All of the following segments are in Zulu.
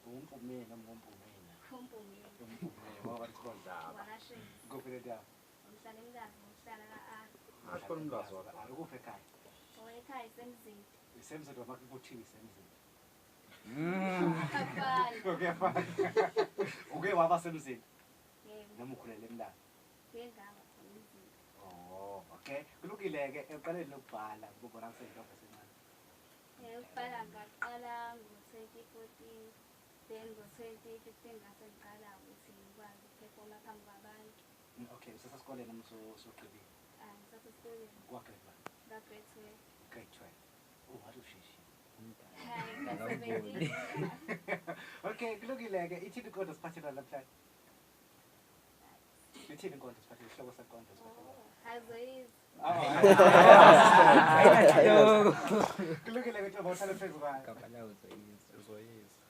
Umpumeni noma umpumeni? Umpumeni. Umpumeni ngoba bathi Wakashezi. Kuphi le ndawo? Ngihlala eMlazi, ngihlala ka-A. Asikhona uMlazi wakho. Akuphi ekhaya? Owekhaya isemzini. Isemzini wama kuthini isemzini? Afana. Kuyafana. Uke waba semzini Yebo. noma ukhulele eMlazi? Ngike ngaba khona emzini. Oh, okay. Kulungile-ke ekuqaleni lokubhala kubona kuseyintombi esencane. Ukubhala ngaqala ngo-2014, then ngo-2015 ngase ngiqala ukuthi ngikwazi ukuphefoma phambi kwabantu. Okay, usasesikoleni noma usugqibile? Ah, ngisasesikoleni. Kwa-grade one? Ka-grade 12. Grade 12. Oh, wathi usheshile. Hayi, ka-17. Okay, kulungile-ke. Ithini inkondlo siphathela namhlanje? Ithini inkondlo siphathela, isihloko senkondlo siphathela? Azoyizi. Kulungile-ke njengoba uhlale phezu kwayo. Uzoyizwa.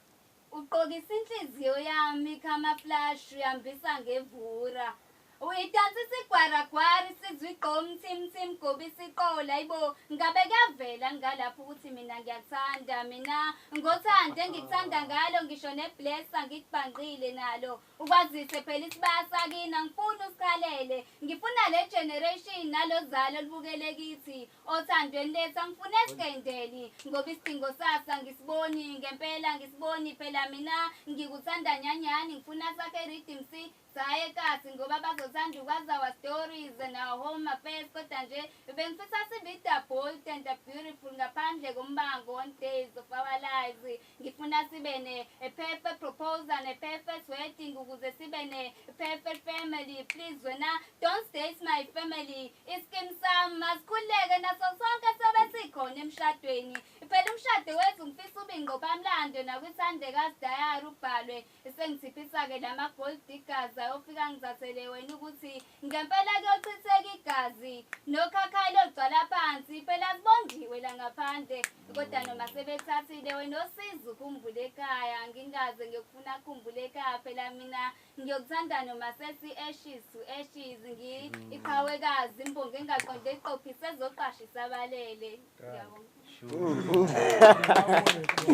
Ugqokisa inhliziyo yami camouflage, uyambisa ngevura. Uyidansisa igwaragwara, isizwe igqom tim tim gobisa iqola. Ayibo, ngabe kuyavela ngalapho ukuthi mina ngiyakuthanda, mina ngothando engikuthanda ngalo, ngisho neblessa ngikubhanqile nalo. Ukwazise phela isibaya sakini, angifuni usikhalele, ngifuna le generation nalozalo olubukele kithi othandweni lethu. Angifune esigendeli ngoba isidingo sasa ngisiboni ngempela, ngisiboni phela. Mina ngikuthanda nyanyani, ngifuna sakhe rhythm si saye kasi ngoba bazothanda ukwazi our stories and our home affairs. Kodwa nje bengifisa sibe the bold and the beautiful ngaphandle kombango on days of our lives. Ngifuna sibe ne a perfect proposal ne perfect wedding ukuze sibe ne perfect family. Please wena, don't date my family. Iskim sami masikhululeke naso sonke sobe sikhona emshadweni. Phela umshado wethu ngifisa ube ingqophamlando nakwithandekazi diary ubhalwe. Sengithiphisa-ke lama-gold diggers ayofika ngithathele wena ukuthi ngempela kuyochitheka igazi nokhakhayi logcwala phansi. Phela sibongiwe la ngaphandle, kodwa noma sebethathile wena osiza ukhumbule ekhaya, ngingaze ngiyokufuna khumbule ekhaya. Phela mina ngiyokuthanda noma sesi-ashes to ashes. Ngi iqhawekazi imbongi engaqonde iqophise ezoqashisa abalele. Ngiyabonga.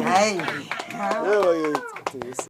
Hayi. Yebo yethu.